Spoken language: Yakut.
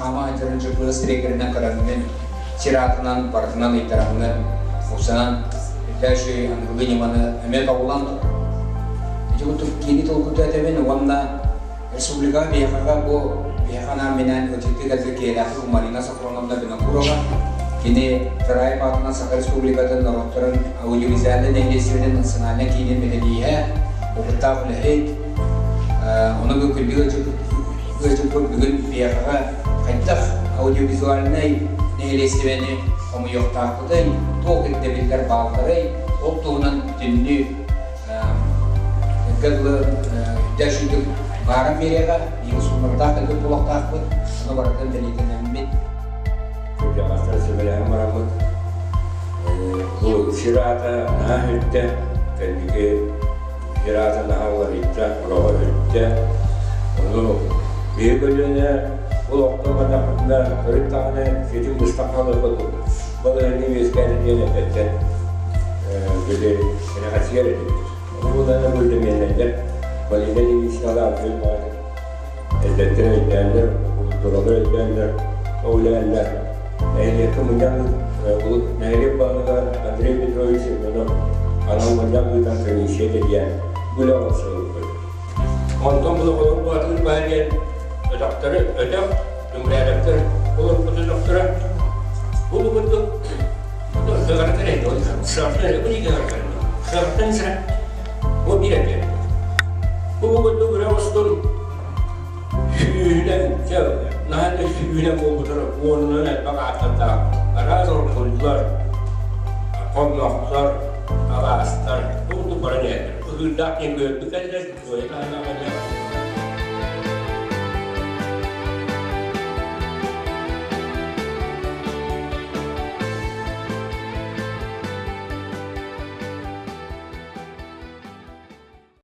хаама сылдьарын GPS трекеринэн көрөҥҥүн, сир аатынан барытынан ыйдараҥҥын, уопсайынан үрдээччи аныгылыы ньыманы эмиэ тобулан турар. Ити курдук киини толкуйда этэбин уонна республикаҕа биһиэхэҕэ бу биһиэхэ анаан-минээн ыалдьыттыы кэлбит киһилээхпит Марина Софроновна Винокурова. Кини Тараев аатынан Саха Республикатын норуоттарын аудиовизуальнай нэһилиэстибэтин национальнай киинин методииһэ, опыттаах үлэһит. Ону бу күндү ыалдьыппыт бүгүн биһиэхэҕэ хайдах аудиовизуальнай нэһилиэстибэни хомуйуохтаахпытый, туох ирдэбиллэр баалларый, ол туһунан бүтүннүү Эргэ дылы үрдээх сүүрдүк бааран биэриэҕэ, биһиги суумматах кэлбит буолуохтаахпыт, ону барытын бэлиэтэнэммит. Кырдьаҕастар сүбэлэһэн бараммыт, бу сир аата наһаа үттэ, кэнники сир аата наһаа уларыйда, олоҕо үттэ. Ону биһи көлүөнэ олохтон бардахпытына төрүт даҕаны ситим быстах хаалыахпыт балаһыанньа үөскээтэ диэн эппэттэр били кэнэҕэсигэр этибит. Ону да бөлдөмүөннэллэр Полина Ильиничналаах үчүгэй баҕайытык эрдэттэн өйдөөннөр, култууралар өйдөөннөр, көҕүлээннэр нэһилиэккэ мунньах нэһилиэк баһылыга Андрей Петрович Семенов анал мунньах ыытан комиссия тэрийэн бу үлэҕэ ылсыбыппыт. Онтон бу олор баатыыр баһа диэн өтөхтөрү өтөх, Түҥрээрэптэр олорбут өтөхтөрө бу курдук бу биир этэ. Бу курдук үрэх устун сүүһүнэн наһаа да сүүһүнэн буолбутар уонунан элбэх ааттардаах араас оргуллар, хоннохтор, алаастар бу курдук баран иһэллэр. Ыһыырдаах диэн көһөрбүт кэллэр, туойа таһынан кэллэр.